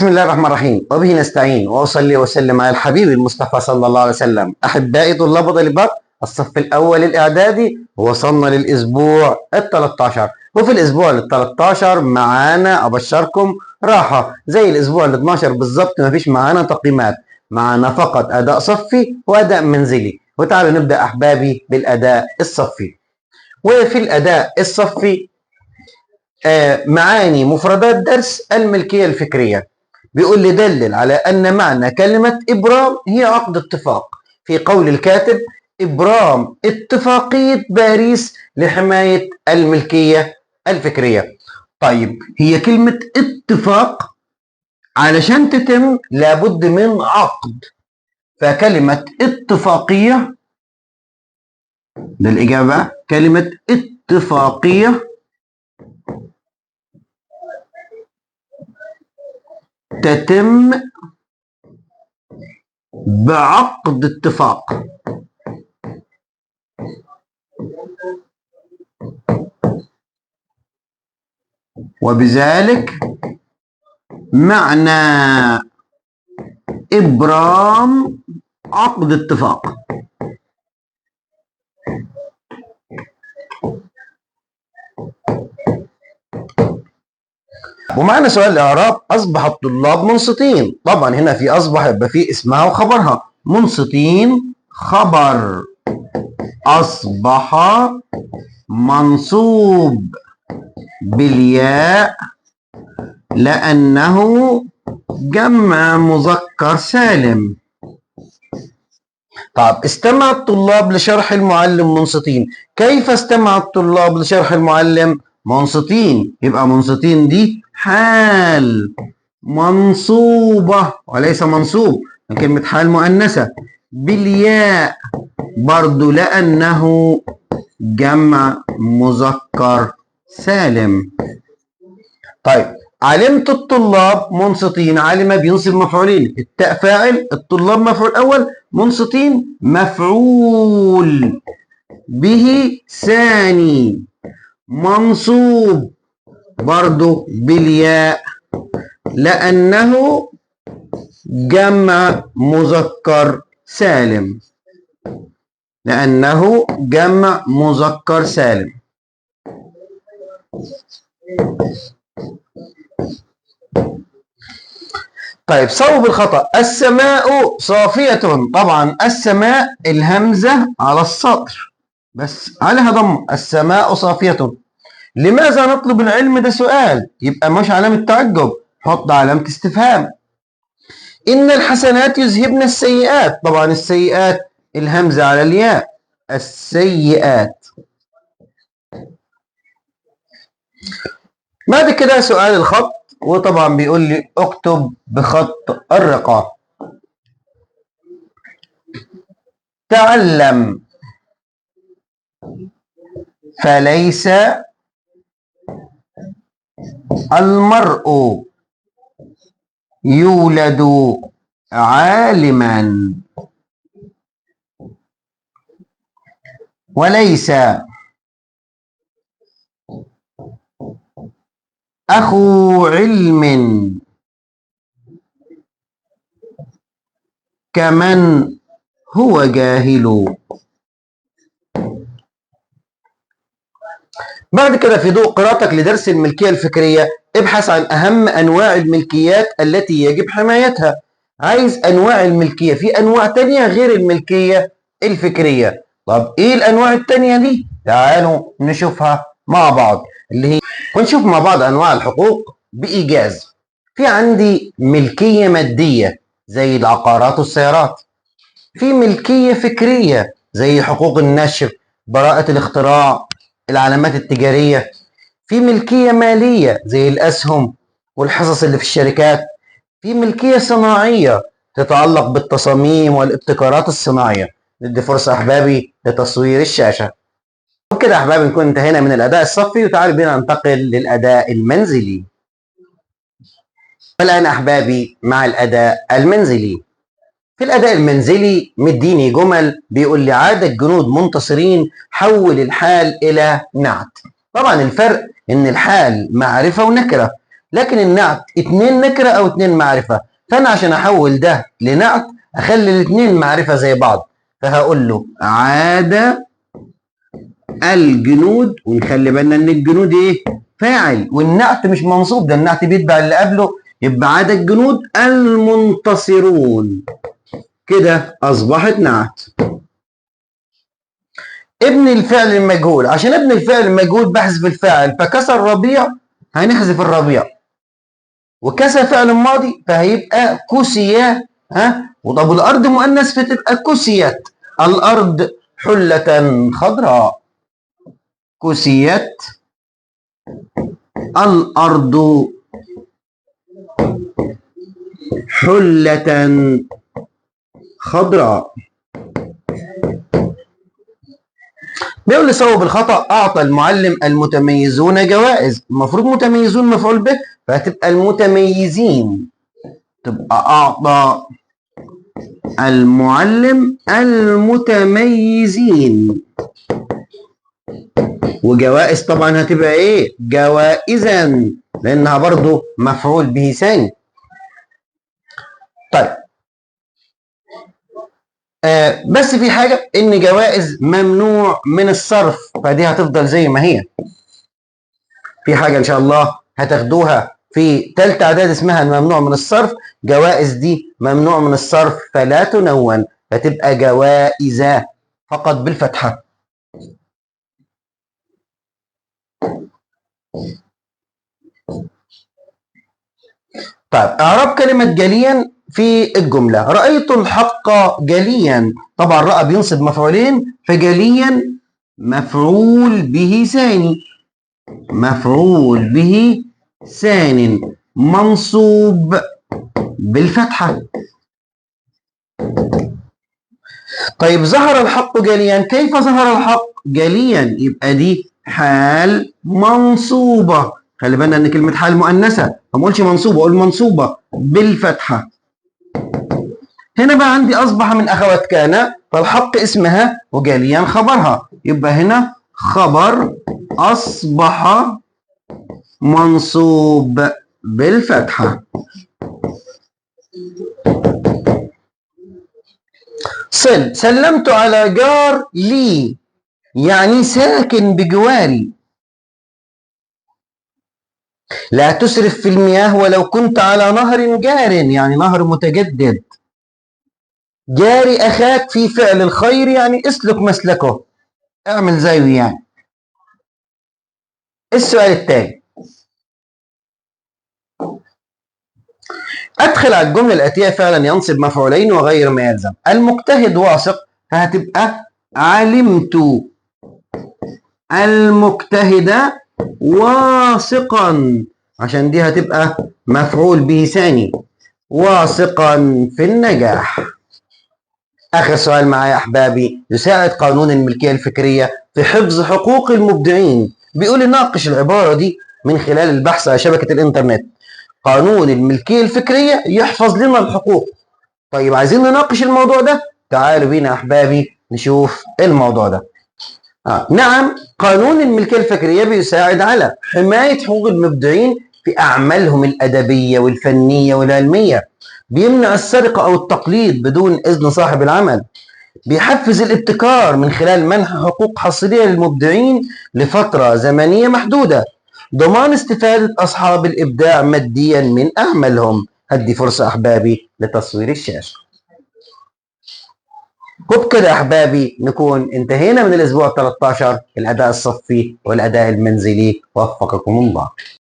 بسم الله الرحمن الرحيم، وبه نستعين، واصلي واسلم على الحبيب المصطفى صلى الله عليه وسلم. احبائي طلاب وطالبات الصف الاول الاعدادي، وصلنا للاسبوع ال13، وفي الاسبوع ال13 معانا ابشركم راحة زي الاسبوع ال12 بالظبط، مفيش معانا تقييمات، معانا فقط اداء صفي واداء منزلي. وتعالوا نبدا احبابي بالاداء الصفي. وفي الاداء الصفي معاني مفردات درس الملكية الفكرية. بيقول لي دلل على أن معنى كلمة إبرام هي عقد اتفاق، في قول الكاتب إبرام اتفاقية باريس لحماية الملكية الفكرية. طيب هي كلمة اتفاق علشان تتم لابد من عقد، فكلمة اتفاقية ده الإجابة، كلمة اتفاقية تتم بعقد اتفاق. وبذلك معنى إبرام عقد اتفاق. ومعنا سؤال الإعراب، أصبح الطلاب منصتين. طبعا هنا في أصبح يبقى في اسمها وخبرها، منصتين خبر أصبح منصوب بالياء لأنه جمع مذكر سالم. طب استمع الطلاب لشرح المعلم منصتين، كيف استمع الطلاب لشرح المعلم منصتين؟ يبقى منصتين دي حال منصوبة وليس منصوب، كلمة حال مؤنثة بالياء برضو لأنه جمع مذكر سالم. طيب علمت الطلاب منصتين، علم بينصب مفعولين، التاء فاعل، الطلاب مفعول أول، منصتين مفعول به ثاني منصوب برضو بالياء لأنه جمع مذكر سالم، لأنه جمع مذكر سالم. طيب صوب الخطأ، السماء صافية. طبعا السماء الهمزة على السطر بس عليها ضم، السماء صافية. لماذا نطلب العلم؟ ده سؤال، يبقى مش علامة تعجب، حط علامة استفهام. إن الحسنات يذهبن السيئات، طبعا السيئات الهمزة على الياء، السيئات. بعد كده سؤال الخط، وطبعا بيقول لي اكتب بخط الرقعة. تعلم فليس المرء يولد عالما وليس أخو علم كمن هو جاهل. بعد كده في ضوء قراءتك لدرس الملكية الفكرية ابحث عن أهم أنواع الملكيات التي يجب حمايتها. عايز أنواع الملكية، في أنواع تانية غير الملكية الفكرية. طب إيه الأنواع التانية دي؟ تعالوا نشوفها مع بعض، اللي هي ونشوف مع بعض أنواع الحقوق بإيجاز. في عندي ملكية مادية زي العقارات والسيارات، في ملكية فكرية زي حقوق النشر، براءة الاختراع، العلامات التجارية، في ملكية مالية زي الأسهم والحصص اللي في الشركات، في ملكية صناعية تتعلق بالتصاميم والابتكارات الصناعية. ندي فرصة أحبابي لتصوير الشاشة. وكده أحبابي نكون انتهينا من الأداء الصفي، وتعالوا بينا ننتقل للأداء المنزلي. والآن أحبابي مع الأداء المنزلي. في الأداء المنزلي مديني جمل بيقول لي عاد الجنود منتصرين، حول الحال إلى نعت. طبعا الفرق إن الحال معرفة ونكرة، لكن النعت 2 نكرة أو 2 معرفة، فأنا عشان أحول ده لنعت أخلي الاتنين معرفة زي بعض، فهقول له عاد الجنود، ونخلي بالنا إن الجنود إيه؟ فاعل، والنعت مش منصوب، ده النعت بيتبع اللي قبله، يبقى عاد الجنود المنتصرون، كده أصبحت نعت. ابن الفعل المجهول، عشان ابن الفعل المجهول بحذف الفاعل، فكسر ربيع هنحذف الربيع، وكسر فعل ماضي فهيبقى كسيا، ها، وطب الأرض مؤنث فتبقى كسيت الأرض حلة خضراء، كسيت الأرض حلة خضراء. بيقول لي صوب الخطأ، أعطى المعلم المتميزون جوائز، المفروض متميزون مفعول به، فهتبقى المتميزين، تبقى أعطى المعلم المتميزين، وجوائز طبعا هتبقى ايه؟ جوائزا، لأنها برضو مفعول به ثاني. طيب بس في حاجة، إن جوائز ممنوع من الصرف، فدي هتفضل زي ما هي. في حاجة إن شاء الله هتاخدوها في تالتة إعداد اسمها الممنوع من الصرف، جوائز دي ممنوع من الصرف فلا تنون، فتبقى جوائز فقط بالفتحة. طيب إعراب كلمة جليا في الجملة، رأيت الحق جليا، طبعا رأى بينصب مفعولين، فجليا مفعول به ثاني، مفعول به ثان منصوب بالفتحة. طيب ظهر الحق جليا، كيف ظهر الحق جليا؟ يبقى دي حال منصوبة، خلي بالنا ان كلمة حال مؤنثة، ما اقولش منصوبة، اقول منصوبة بالفتحة. هنا بقى عندي أصبح من أخوات كان، فالحق اسمها وجليا خبرها، يبقى هنا خبر أصبح منصوب بالفتحة. صل، سلمت على جار لي، يعني ساكن بجواري. لا تسرف في المياه ولو كنت على نهر جار، يعني نهر متجدد. جاري أخاك في فعل الخير، يعني اسلك مسلكه، اعمل زيه يعني. السؤال التالي، أدخل على الجملة الآتية فعلا ينصب مفعولين وغير ما يلزم. المجتهد واثق، فهتبقى علمت المجتهد واثقا، عشان دي هتبقى مفعول به ثاني، واثقا في النجاح. آخر سؤال معايا أحبابي، يساعد قانون الملكية الفكرية في حفظ حقوق المبدعين. بيقول ناقش العبارة دي من خلال البحث على شبكة الإنترنت. قانون الملكية الفكرية يحفظ لنا الحقوق. طيب عايزين نناقش الموضوع ده، تعالوا بينا أحبابي نشوف الموضوع ده. نعم، قانون الملكية الفكرية بيساعد على حماية حقوق المبدعين في أعمالهم الأدبية والفنية والعلمية، بيمنع السرقة أو التقليد بدون إذن صاحب العمل، بيحفز الابتكار من خلال منح حقوق حصرية للمبدعين لفترة زمنية محدودة، ضمان استفادة أصحاب الإبداع ماديا من أعمالهم. هدي فرصة أحبابي لتصوير الشاشة. وبكده أحبابي نكون انتهينا من الأسبوع 13، الأداء الصفي والأداء المنزلي. وفقكم الله.